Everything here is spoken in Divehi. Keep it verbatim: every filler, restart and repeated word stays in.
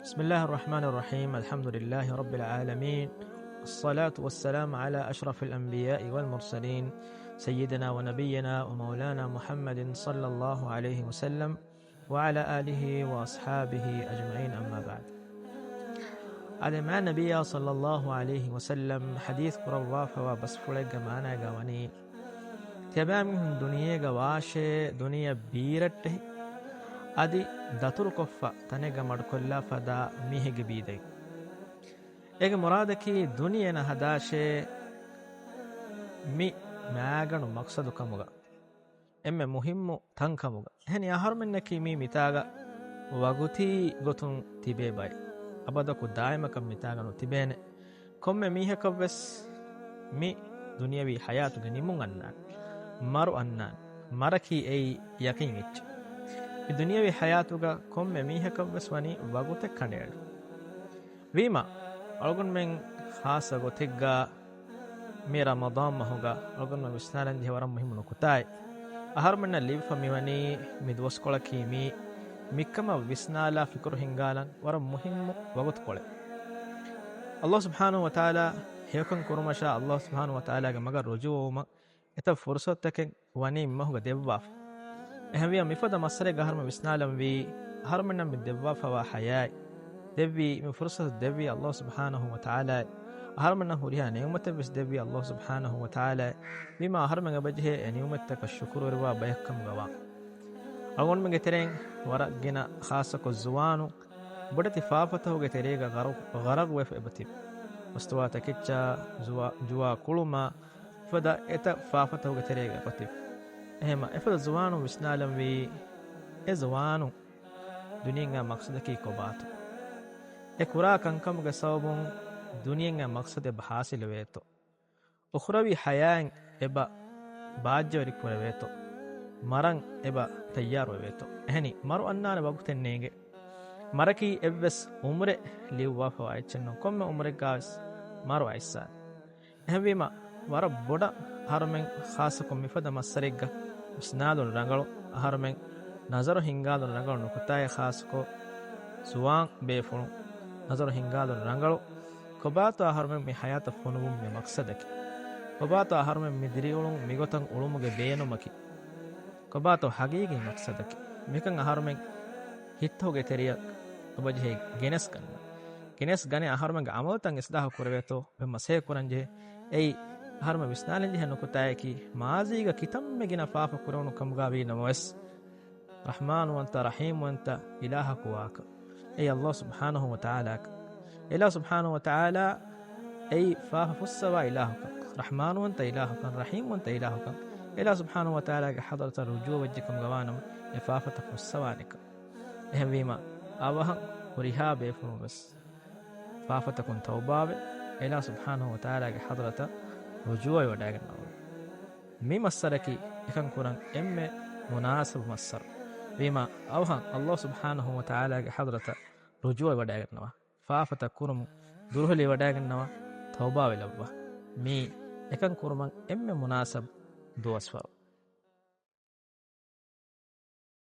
بسم الله الرحمن الرحيم. الحمد لله رب العالمين. الصلاة والسلام على أشرف الأنبياء والمرسلين، سيدنا ونبينا ومولانا محمد صلى الله عليه وسلم، وعلى آله وأصحابه أجمعين، أما بعد. އާދެ، މާތް ނަބިއްޔާ ޞައްލައްލާހު ޢަލައިހި ވަސައްލަމް ޙަދީޘް ކުރައްވާފަވާ ބަސްފުޅެއްގެ މާނައިގަ ވަނީ، ތިޔަބައިމީހުން ދުނިޔޭގަ ވާށޭ، ދުނިޔެ ބީރައްޓެހި، އަދި ދަތުރުކޮށްފަ ތަނެއްގަ މަޑުކޮށްލާފަ ދާ މީހެއްގެ ބީދައި. އޭގެ މުރާދަކީ ދުނިޔެ ނަހަދާށޭ މި މާގަނޑު މަޤްޞަދު ކަމުގަ. އެންމެ މުހިއްމު ތަންކަމުގަ. އެހެނީ އަހަރުމެންނަކީ މީ މިތާގަ ވަގުތީ ގޮތުން ތިބޭ ބައެއް. އަބަދަކު ދާއިމަކަށް މިތާގަ ނުތިބޭނެ. ކޮންމެ މީހަކަށްވެސް މި ދުނިޔަވީ ޙަޔާތުގެ ނިމުން އަންނާނެ. މަރު އަންނާނެ. މަރަކީ އެއީ ޔަޤީން އެއްޗެއް. މި ދުނިޔަވީ ޙަޔާތުގަ ކޮންމެ މީހަކަށްވެސް ވަނީ ވަގުތެއް ކަނޑައެޅި. ވީމާ، އަޅުގަނޑުމެން ޚާއްޞަ ގޮތެއްގަ މި ރަމަޟާން މަހުގަ އަޅުގަނޑުމެން ވިސްނާލަން ޖެހޭ ވަރަށް މުހިއްމު ނުކުތާއެއް. އަހަރުމެންނަށް ލިބިފަ މިވަނީ މި ދުވަސްކޮޅަކީ މީ، މިކަމަށް ވިސްނާލާ ފިކުރު ހިންގާލަން ވަރަށް މުހިއްމު ވަގުތުކޮޅެއް. އައްލާހު ސުބްޙާނަހު ވަތަޢާލާ ހެޔޮކަން ކުރުމަށާ އައްލާހު ސުބްޙާނަހު ވަތަޢާލާގެ މަގަށް ރުޖޫޢަވުމަށް އެތައް ފުރުޞަތުތަކެއް ވަނީ މިމަހުގަ ދެއްވާފަ. އެހެންވިޔަ މިފަދަ މައްސަލައެއްގަ އަހަރުމެން ވިސްނާލަންވީ، އަހަރުމެންނަށް މި ދެއްވާފަވާ ޙަޔާތް، ދެއްވީ، މި ފުރުޞަތު ދެއްވީ އައްލާހު ސުބްޙާނަހު ވަތަޢާލާއޭ. އަހަރުމެންނަށް ހުރިހާ ނިޢުމަތެއްވެސް ދެއްވީ އައްލާހު ސުބްޙާނަހު ވަތަޢާލާއޭ. ވީމާ އަހަރުމެން އެބަޖެހޭ އެ ނިޢުމަތްތަކަށް ޝުކުރުވެރިވާ ބަޔަކުކަމުގަވާ. އަޅުގަނޑުމެންގެ ތެރެއިން ވަރަށް ގިނަ ޚާއްޞަކޮށް ޒުވާނުން ބޮޑެތި ފާފަތަކުގެ ތެރޭގަ ޣަރަޤު، ޣަރަޤުވެފަ އެބަތިބި. އުސްތުވާ ތަކެއްޗާ، ޒުވާ، ޖުވާ ކުޅުމާ، ފަދަ އެތައް ފާފަތަކުގެ ތެރޭގަ އެބަތިބި. އެހެމަ އެފަދަ ޒުވާނުން ވިސްނާލަންވީ، އެ ޒުވާނުން ދުނިޔެއިން އައި މަޤްޞަދަކީ ކޮބާތޯ؟ އެ ކުރާ ކަންކަމުގެ ސަބަބުން ދުނިޔެއިން އައި މަޤްޞަދު އެބަ ޙާޞިލުވޭތޯ؟ އުޚްރަވީ ޙަޔާތް އެބަ ބާއްޖަވެރި ކުރެވޭތޯ؟ މަރަން އެބަ ތައްޔާރުވެވޭތޯ؟ އެހެނީ، މަރު އަންނާނެ ވަގުތެއް ނޭނގެ. މަރަކީ އެއްވެސް އުމުރެއް ލިޔުއްވާފަވާ އެއްޗެއް ނޫން. ކޮންމެ އުމުރެއްގާވެސް މަރު އައިސާ. އެހެންވީމަ، ވަރަށް ބޮޑަށް އަހަރުމެން ޚާއްޞަކޮށް މިފަދަ މައްސަރެއްގަ ވިސްނާލުން ރަނގަޅު، އަހަރުމެން ނަޒަރު ހިންގާލުން ރަނގަޅު ނުކުތާއެއް، ޚާއްޞަކޮށް ޒުވާން ބޭފުޅުން ނަޒަރު ހިންގާލުން ރަނގަޅު. ކޮބާތޯ އަހަރުމެން މި ޙަޔާތަށް ފޮނުވުމުގެ މަޤްޞަދަކީ؟ ކޮބާތޯ އަހަރުމެން މި ދިރިއުޅުން މިގޮތަށް އުޅުމުގެ ބޭނުމަކީ؟ ކޮބާތޯ ޙަޤީޤީ މަޤްޞަދަކީ؟ މިކަން އަހަރުމެން ހިތުގެ ތެރެއަށް އެބަޖެހޭ ގެނެސްގަންނަން. ގެނެސްގަނެ އަހަރުމެންގެ ޢަމަލުތައް އިޞްލާޙު ކުރެވޭތޯ އެ މަސައްކަތް ކުރަންޖެހޭ. އެއީ އަހަރުމެން ވިސްނާލަންޖެހޭ ނުކުތާއަކީ، މާޒީގަ ކިތަންމެ ގިނަ ފާފަ ކުރެވުނު ކަމުގަ ވީ ނަމަވެސް، ރަޙްމާންވަންތަ، ރަޙީމްވަންތަ އިލާހަކު ވާކަން. އެއީ އައްލާހު ސުބްޙާނަހު ވަތަޢާލާ ކަން. އިލާހު ސުބްޙާނަހު ވަތަޢާލާ އެއީ ފާފަ ފުއްސަވާ އިލާހުކަން، ރަޙްމާންވަންތަ އިލާހުކަން، ރަޙީމްވަންތަ އިލާހުކަން. އިލާހު ސުބްޙާނަހު ވަތަޢާލާގެ ޙަޟްރަތަށް ރުޖޫޢަވެއްޖެ ކަމުގަ ވާނަމަ، އެ ފާފަތައް ފުއްސަވާނެކަން. އެހެންވީމަ، އަވަހަށް ހުރިހާ ބޭފުޅުން ވެސް ފާފަތަކުން ތައުބާވެ، އިލާހު ސުބްޙާނަހު ވަތަޢާލާގެ ޙަޟްރަތަށް ރުޖޫޢަވެވަޑައިގަންނަވާ. މި މައްސަރަކީ އެކަން ކުރަން އެންމެ މުނާސަބު މައްސަރު. ވީމާ، އަވަހަށް އައްލާހު ސުބްޙާނަހު ވަތަޢާލާގެ ޙަޟްރަތަށް ރުޖޫޢަވެވަޑައިގަންނަވާ. ފާފަތައް ކުރުމުން ދުރުހެލިވަޑައިގަންނަވާ، ތައުބާވެލައްވާ. މީ އެކަން ކުރުމަށް އެންމެ މުނާސަބު ދުވަސްވަރު.